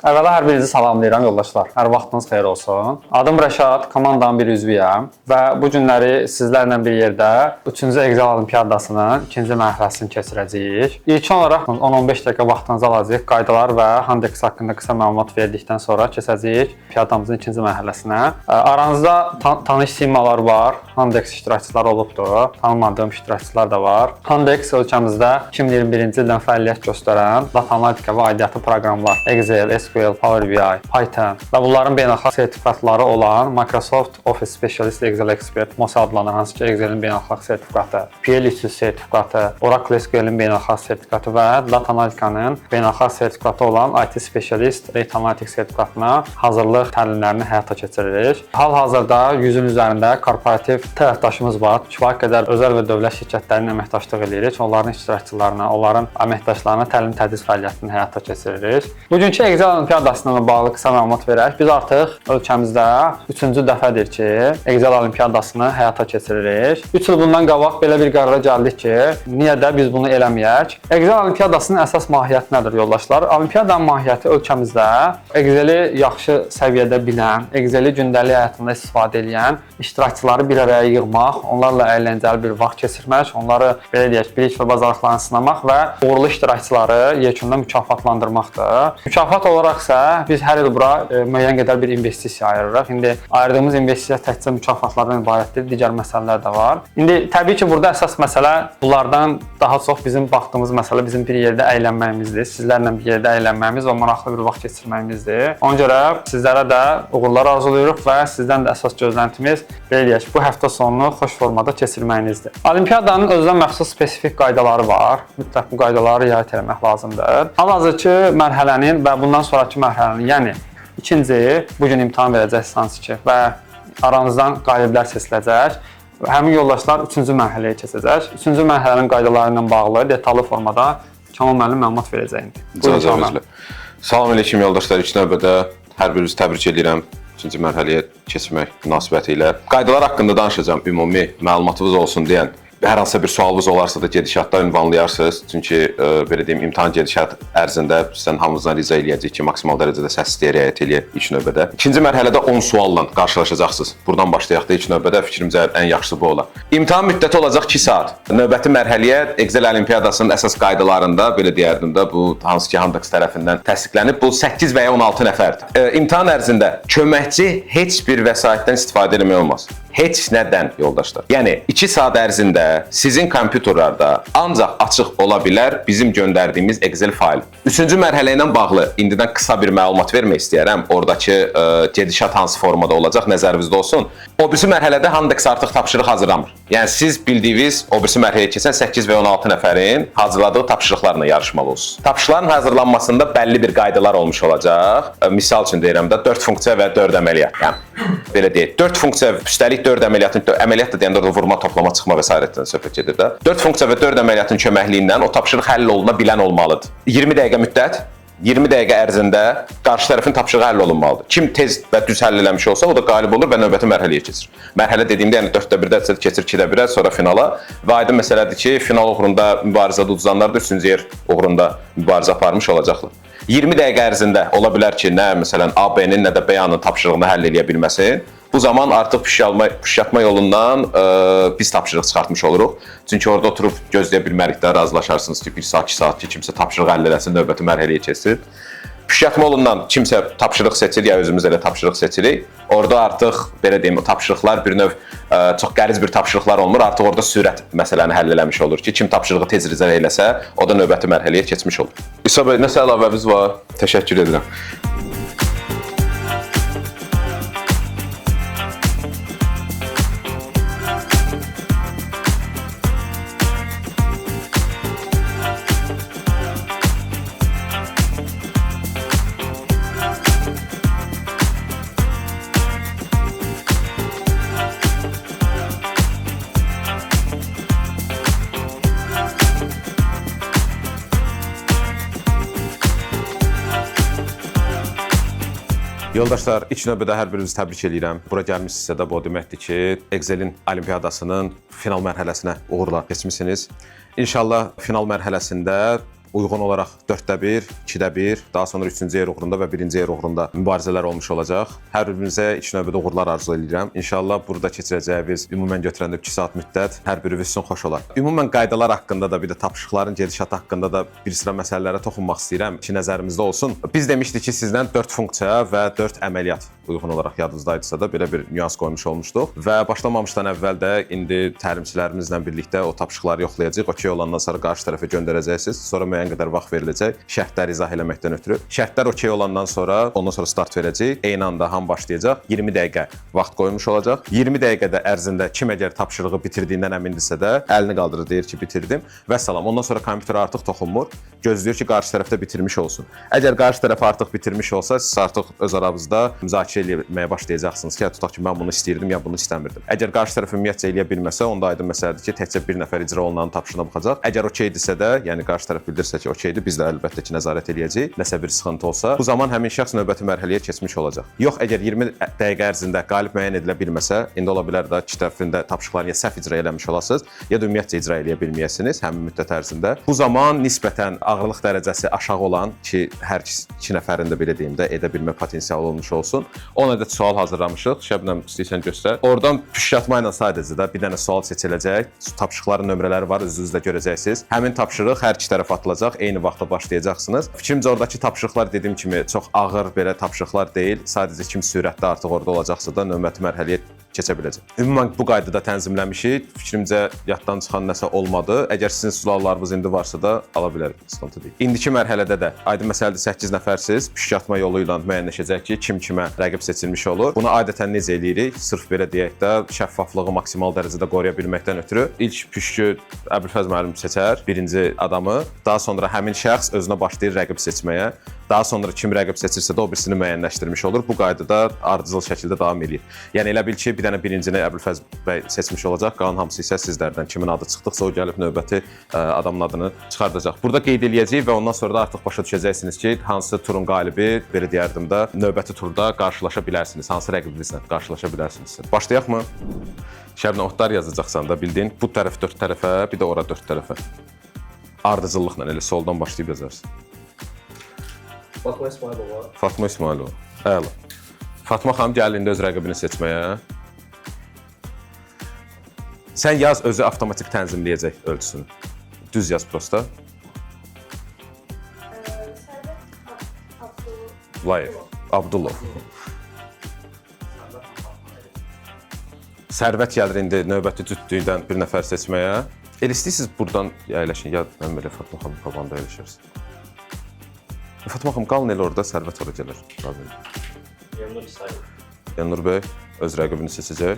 Əvvəla hər birinizi salamlayıram yoldaşlar. Hər vaxtınız xeyir olsun. Adım Rəşad, komandanın bir üzvüyəm və bu günləri sizlərlə bir yerdə 3-cü Excel Olimpiadasının ikinci mərhələsini keçirəcəyik. İlkin olaraq 10-15 dəqiqə vaxtınızı alacağıq. Qaydalar və Handex haqqında qısa məlumat verdikdən sonra keçəcəyik olimpiadamızın ikinci mərhələsinə. Aranızda tanış simalar var. Handex iştirakçıları olubdur. Tanımadığım iştirakçılar da var. Handex ölkəmizdə 2021-ci ildən fəaliyyət göstərən data analitika və aidiyyatı proqramlar Excel, SQL, Power BI, Python və bunların beynəlxalq sertifikatları olan Microsoft Office Specialist Excel Expert MOSE adlanan hansı ki Excelin beynəlxalq sertifikatı, PL300 sertifikatı, Oracle SQL-in beynəlxalq sertifikatı və data analitikanın beynəlxalq sertifikatı olan IT Specialist Data Analytics sertifikatına hazırlıq təlimlərini həyata keçiririk. Hal-hazırda 100-ün üzərində korporativ tərəfdaşımız var. Kifayət qədər özəl və dövlət şirkətləri ilə əməkdaşlıq eləyirik. Onların iştirakçılarına, onların əməkdaşlarına təlim-tədris fəaliyyətini həyata keçiririk. Bugünkü Excel Olimpiadasına bağlı qısa məlumat verək. Biz artıq ölkəmizdə 3-cü dəfədir ki, Excel Olimpiadasını həyata keçiririk. 3 il bundan qabaq belə bir qərara gəldik ki, niyə də biz bunu eləməyək? Excel Olimpiadasının əsas mahiyyəti nədir yoldaşlar? Olimpiadanın mahiyyəti ölkəmizdə Excel-i yaxşı səviyyədə bilən, Excel-i gündəlik həyatında istifadə edən iştirakçıları bir araya yığmaq, onlarla əyləncəli bir vaxt keçirmək, onları belə deyək, bilik və bacarıqlarını sınamaq və uğurlu iştirakçıları yekunda mükafatlandırmaqdır. Mükafat olaraq isə biz hər il bura müəyyən qədər bir investisiya ayırırıq. İndi ayırdığımız investisiya təkcə mükafatlardan ibarət deyil, digər məsələlər də var. İndi təbii ki, burada əsas məsələ bunlardan daha çox bizim baxdığımız məsələ bizim bir yerdə əylənməyimizdir. Sizlərlə bir yerdə əylənməyimiz və maraqlı bir vaxt keçirməyimizdir. Ona görə sizlərə də uğurlar arzulayırıq və sizdən də əsas gözləntimiz belə deyək, bu həftə sonunu xoş formada keçirməyinizdir. Olimpiadanın özünə məxsus spesifik qaydaları var. Mütləq bu qaydalara riayət etmək lazımdır. Hal-hazırki mərhələnin və bundan sonrakı mərhələnin, yəni ikinci bu gün imtahan verəcəksiniz hansı ki və aranızdan qaliblər seçiləcək. Həmin yoldaşlar üçüncü mərhələyə keçəcək. Üçüncü mərhələnin qaydaları ilə bağlı detallı formada Kamal müəllim məlumat verəcək indi. Buyurun İcazə Kamal müəllim. üzrə. Salam əleykum yoldaşlar. İlk növbədə hər birinizi təbrik edirəm. İkinci mərhələyə keçmək münasibəti ilə. Qaydalar haqqında danışacağam, ümumi məlumatınız olsun deyən. Hər hansısa bir sualınız olarsa da gedişatda ünvanlayarsınız. Çünki belə deyim, imtahan gedişat ərzində sizdən hamınızdan rica eləyəcəyik ki, maksimal dərəcədə səssizliyə riayət eləyək ilk növbədə. İkinci mərhələdə 10 sualla qarşılaşacaqsınız. Burdan başlayaq da ilk növbədə fikrimcə ən yaxşısı bu olar. İmtahan müddəti olacaq 2 saat. Növbəti mərhələyə Excel Olimpiadasının əsas qaydalarında, belə deyərdim də, bu hansı ki Handex tərəfindən təsdiqlənib, bu 8 və ya 16 nəfərdir. İmtahan ərzində köməkçi heç bir vəsaitdən istifadə etmək olmaz. Heç nədən yoldaşlar. Yəni 2 saat ərzində sizin kompüterlərdə ancaq açıq ola bilər bizim göndərdiyimiz Excel faylı. Üçüncü mərhələ ilə bağlı indidən qısa bir məlumat vermək istəyirəm. Oradakı gedişat hansı formada olacaq nəzərinizdə olsun. O birisi mərhələdə Handex artıq tapşırıq hazırlamır. Yəni siz bildiyiniz o birisi mərhələyə keçən 8 və 16 nəfərin hazırladığı tapşırıqlarla yarışmalı olursunuz. Tapşırıqların hazırlanmasında bəlli bir qaydalar olmuş olacaq. Misal üçün deyirəm də 4 funksiya və 4 əməliyyat. Yəni belə deyək, 4 funksiya, üstəlik 4 əməliyyatın, əməliyyat da deyəndə orada vurma, toplama, çıxma və s. söhbət gedir də. 4 funksiya və 4 əməliyyatın köməkliyi ilə o tapşırıq həll oluna bilən olmalıdır. 20 dəqiqə müddət, 20 dəqiqə ərzində qarşı tərəfin tapşırığı həll olunmalıdır. Kim tez və düz həll eləmiş olsa, o da qalib olur və növbəti mərhələyə keçir. Mərhələ dediyimdə, yəni 4də 1-də keçir 2də 1-ə, sonra finala. Və aydın məsələdir ki, final uğrunda mübarizədə uduzanlar da üçüncü yer uğrunda mübarizə aparmış olacaqlar. 20 dəqiqə ərzində ola bilər ki, nə məsələn AB-nin, nə də B-nın tapşırığını həll eləyə bilməsin. Bu zaman artıq püşkatma yolundan biz tapşırıq çıxartmış oluruq. Çünki orada oturub gözləyə bilmərik də, razılaşarsınız ki, 1 saat, 2 saat ki, kimsə tapşırıq həll eləsin, növbəti mərhələyə keçsin. Püşkatma yolundan kimsə tapşırıq seçir, ya özümüz elə tapşırıq seçirik. Orada artıq belə deyim, o tapşırıqlar bir növ çox qəliz bir tapşırıqlar olmur. Artıq orada sürət məsələni həll eləmiş olur ki, kim tapşırığı tez icra eləsə, o da növbəti mərhələyə keçmiş olur. İsa bəy, nəsə əlavəniz var? Təşəkkür edirəm. Yoldaşlar, ilk növbədə hər birinizi təbrik eləyirəm. Bura gəlmisinizsə də bu o deməkdir ki, Excelin Olimpiadasının final mərhələsinə uğurla keçmisiniz. İnşallah final mərhələsində Uyğun olaraq 4-də 1, 2-də 1, daha sonra 3-cü yer uğrunda və 1-ci yer uğrunda mübarizələr olmuş olacaq. Hər birimizə ilk növbədə uğurlar arzu edirəm. İnşallah burada keçirəcəyimiz ümumən götürəndə 2 saat müddət hər birimiz üçün xoş olar. Ümumən qaydalar haqqında da bir də tapşırıqların gedişatı haqqında da bir sıra məsələlərə toxunmaq istəyirəm ki, nəzərimizdə olsun. Biz demişdik ki, sizdən 4 funksiya və 4 əməliyyat uyğun olaraq yadınızdaydısa da belə bir nüans qoymuş olmuşduq və başlamamışdan əvvəl də indi təlimçilərimizlə birlikdə o tapşırıqları yoxlayacağıq. Okey olandan sonra qarşı tərəfə göndərəcəksiniz. Sonra müəyyən qədər vaxt veriləcək şərtləri izah eləməkdən ötürü. Şərtlər okey olandan sonra ondan sonra start verəcəyik. Eyni anda hamı başlayacaq. 20 dəqiqə vaxt qoymuş olacaq. 20 dəqiqədə ərzində kim əgər tapşırığı bitirdiyindən əmindirsə də əlini qaldırır, deyir ki, bitirdim və salam. Ondan sonra kompüterə artıq toxunmur. Gözləyir ki, qarşı tərəfdə bitirmiş olsun. Əgər qarşı tərəf artıq bitirmiş olsa, siz artıq öz aranızda müzakirə eləməyə başlayacaqsınız ki, tutaq ki, mən bunu istəyirdim ya bunu istəmirdim. Əgər qarşı tərəf ümumiyyətcə eləyə bilməsə, onda aydın məsələdir ki, təkcə bir nəfər icra olunanın tapşırığına baxacaq. Əgər okeydirsə də, yəni qarşı tərəf bildirsə ki, okeydir, biz də əlbəttə ki, nəzarət eləyəcəyik. Nəsə bir sıxıntı olsa, bu zaman həmin şəxs növbəti mərhələyə keçmiş olacaq. Yox, əgər 20 dəqiqə ərzində qalib müəyyən edilə bilməsə, indi ola bilər də iki tərəfin də tapşırıqlarını ya səhv icra eləmiş olasınız, ya da ümumiyyətcə icra eləyə bilməyəsiniz həmin müddət ərzində. Bu zaman nisbətən ağırlıq dərəcəsi aşağı olan ki, hər iki nəfərin də belə deyim də edə bilmə potensialı olmuş olsun. 10 ədəd sual hazırlamışıq. Şəbnəm, istəyirsən göstər. Oradan püşkatma ilə sadəcə də bir dənə sual seçiləcək. Tapşırıqların nömrələri var, özünüz də görəcəksiniz. Həmin tapşırıq hər iki tərəfə atılacaq. Eyni vaxtda başlayacaqsınız. Fikrimcə oradakı tapşırıqlar dediyim kimi çox ağır belə tapşırıqlar deyil. Sadəcə kim sürətli artıq orada olacaqsa da növbəti mərhələyə keçə biləcək. Ümumən bu qaydada tənzimləmişik. Fikrimcə yaddan çıxan nəsə olmadı. Əgər sizin suallarınız indi varsa da ala bilərik, sıxıntı deyil. İndiki mərhələdə də aydın məsələdir 8 nəfərsiz püşkatma yolu ilə müəyyənləşəcək ki, kim kimə rəqib seçilmiş olur. Bunu adətən necə eləyirik? Sırf belə deyək də şəffaflığı maksimal dərəcədə qoruya bilməkdən ötürü ilk püşkü Əbülfəz müəllim seçər birinci adamı. Daha sonra həmin şəxs özünə başlayır rəqib seçməyə. Daha sonra kim rəqib seçirsə də o birisini müəyyənləşdirmiş olur. Bu qaydada ardıcıl şəkildə davam eləyir. Yəni elə bil ki, bir dənə birincini Əbülfəz bəy seçmiş olacaq, qalan hamısı isə sizlərdən kimin adı çıxdıqsa o gəlib növbəti adamın adını çıxardacaq. Burada qeyd eləyəcəyik və ondan sonra da artıq başa düşəcəksiniz ki, hansı turun qalibi, belə deyərdim də, növbəti turda qarşılaşa bilərsiniz, hansı rəqibinizlə qarşılaşa bilərsiniz. Başlayaqmı? Şəbnəm, otlar yazacaqsan da bildin. Bu tərəf 4 tərəfə, bir də ora 4 tərəfə. Ardıcıllıqla elə soldan başlayıb yazarsın. Fatma İsmailova. Fatma İsmailova. Əla. Fatma xanım gəlir indi öz rəqibini seçməyə. Sən yaz, özü avtomatik tənzimləyəcək ölçüsünü. Düz yaz prosta. Sərvət Abdulov. Layev. Abdulov. Sərvət gəlir indi növbəti cütlükdən bir nəfər seçməyə. Elə istəyirsiniz buradan əyləşin, ya mən belə Fatma xanım qabağında əyləşərsiniz. Fatma xanım qalın elə orada, Sərvət ora gələr. Qalın. Elnur İsayılov. Elnur bəy öz rəqibini seçəcək.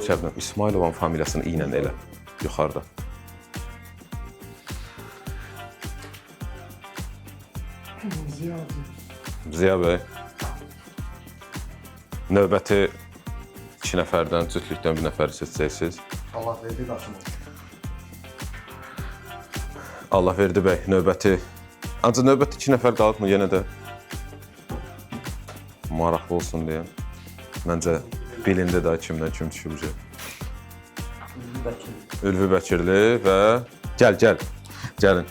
Şəbnəm İsmayılovanın familiyasını i ilə elə yuxarıda. Ziya bəy. Növbəti iki nəfərdən, cütlükdən bir nəfəri seçəcəksiniz. Allahverdi Qasımov. Allahverdi bəy, növbəti. Ancaq növbəti iki nəfər qalıbmı yenə də maraqlı olsun deyə. Məncə bilindi də kimdən kim düşübcə. Ülvi Bəkirli. Ülvi Bəkirli və gəl, gəl. Gəlin.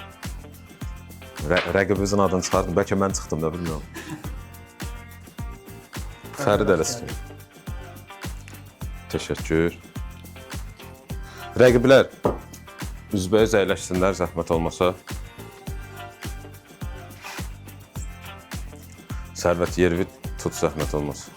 Rəqibimizin adını çıxardım. Bəlkə mən çıxdım da bilmirəm. Fərid Ələsgər. Təşəkkür. Rəqiblər üzbəüz əyləşsinlər zəhmət olmasa. Sərvət yerini tut zəhmət olmasa.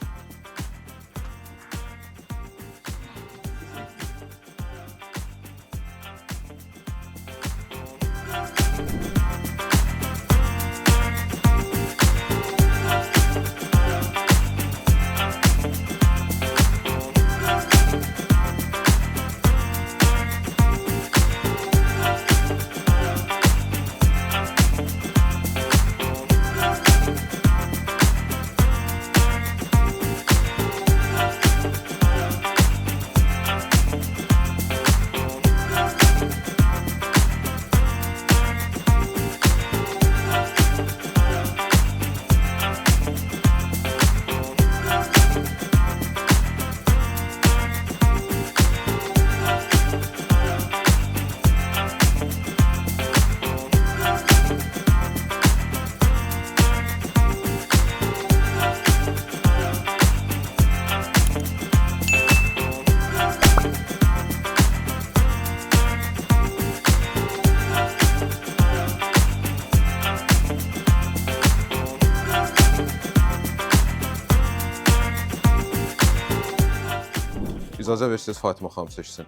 İcazə versiniz Fatimə xanım seçsin.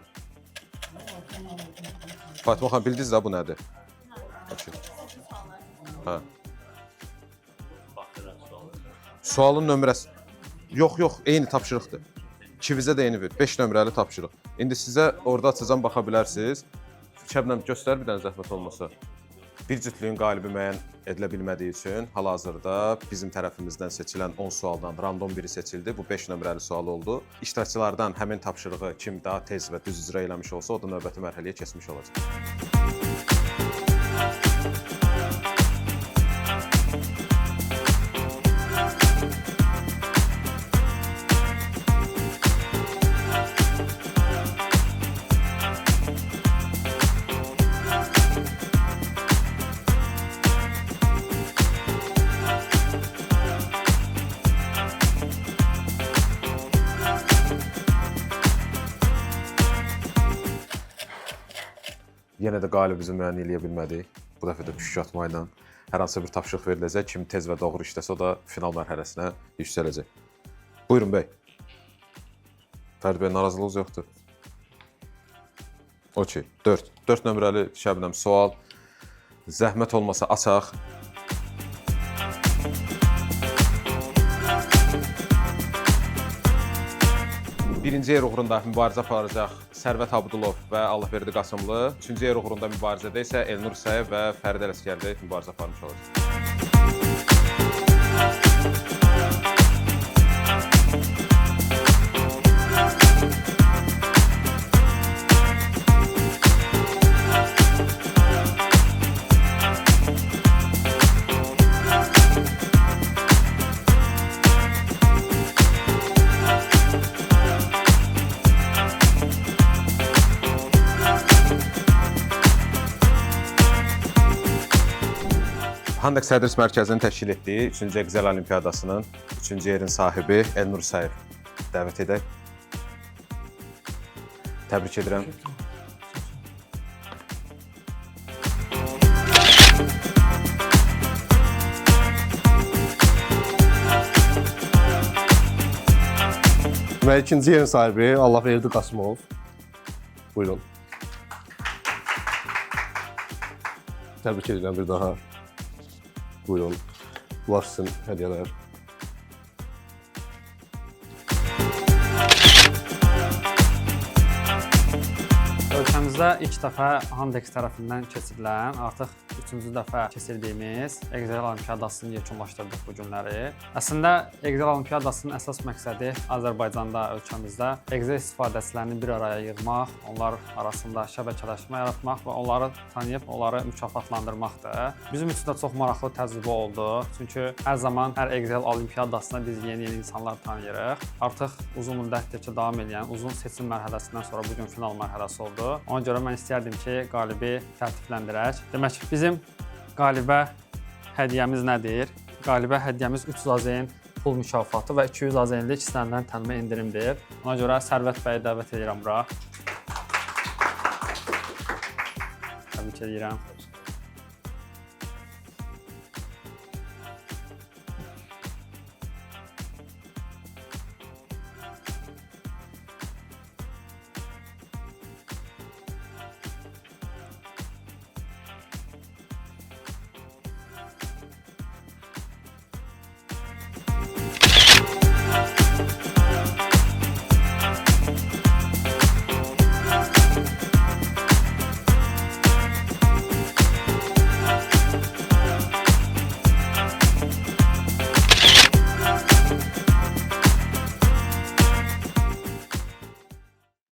Fatimə xanım bildiniz də bu nədir? Okay. Hə. Baxıram sualı. Sualın nömrəsi Yox, yox, eyni tapşırıqdır. İkinizə də eyni bir 5 nömrəli tapşırıq. İndi sizə orada açacam, baxa bilərsiniz. Şəbnəm göstər bir dənə zəhmət olmasa. Bir cütlüyün qalibi müəyyən edilə bilmədiyi üçün hal-hazırda bizim tərəfimizdən seçilən 10 sualdan random biri seçildi. Bu 5 nömrəli sual oldu. İştirakçılardan həmin tapşırığı kim daha tez və düz icra eləmiş olsa, o da növbəti mərhələyə keçmiş olacaq. Yenə də qalibimizi müəyyən eləyə bilmədik. Bu dəfə də püşk atma ilə hər hansısa bir tapşırıq veriləcək. Kim tez və doğru işləsə, o da final mərhələsinə yüksələcək. Buyurun bəy. Fərdi bəy, narazılığınız yoxdur. Okey, 4. 4 nömrəli Şəbnəm sual. Zəhmət olmasa açaq. Birinci yer uğrunda mübarizə aparacaq Sərvət Abdulov və Allahverdi Qasımlı. Üçüncü yer uğrunda mübarizədə isə Elnur Səyev və Fərid Ələsgərli mübarizə aparmış olacaq. Handex Tədris Mərkəzinin təşkil etdiyi 3-cü Excel Olimpiyadasının 3-cü yerin sahibi Elnur Səyev dəvət edək. Təbrik edirəm. Və ikinci yerin sahibi Allahverdi Qasımov. Buyurun. Təbrik edirəm bir daha. Buyurun. Bunlar sizin hədiyyələr. Ölkəmizdə ilk dəfə Handex tərəfindən keçirilən, artıq üçüncü dəfə keçirdiyimiz Excel Olimpiyadasını yekunlaşdırdıq bu günləri. Əslində Excel Olimpiyadasının əsas məqsədi Azərbaycanda, ölkəmizdə Excel istifadəçilərini bir araya yığmaq, onlar arasında şəbəkələşmə yaratmaq və onları tanıyıb onları mükafatlandırmaqdır. Bizim üçün də çox maraqlı təcrübə oldu. Çünki hər zaman hər Excel Olimpiyadasında biz yeni-yeni insanlar tanıyırıq. Artıq uzun müddətdir ki, davam edən uzun seçim mərhələsindən sonra bu gün final mərhələsi oldu. Ona görə mən istərdim ki, qalibi tərtibləndirək. Demək, bizim qalibə hədiyyəmiz nədir? Qalibə hədiyyəmiz 300 AZN pul mükafatı və 200 AZN-lik istənilən tənmə endirimdir. Ona görə Sərvət bəyi dəvət edirəm bura. Təbrik edirəm.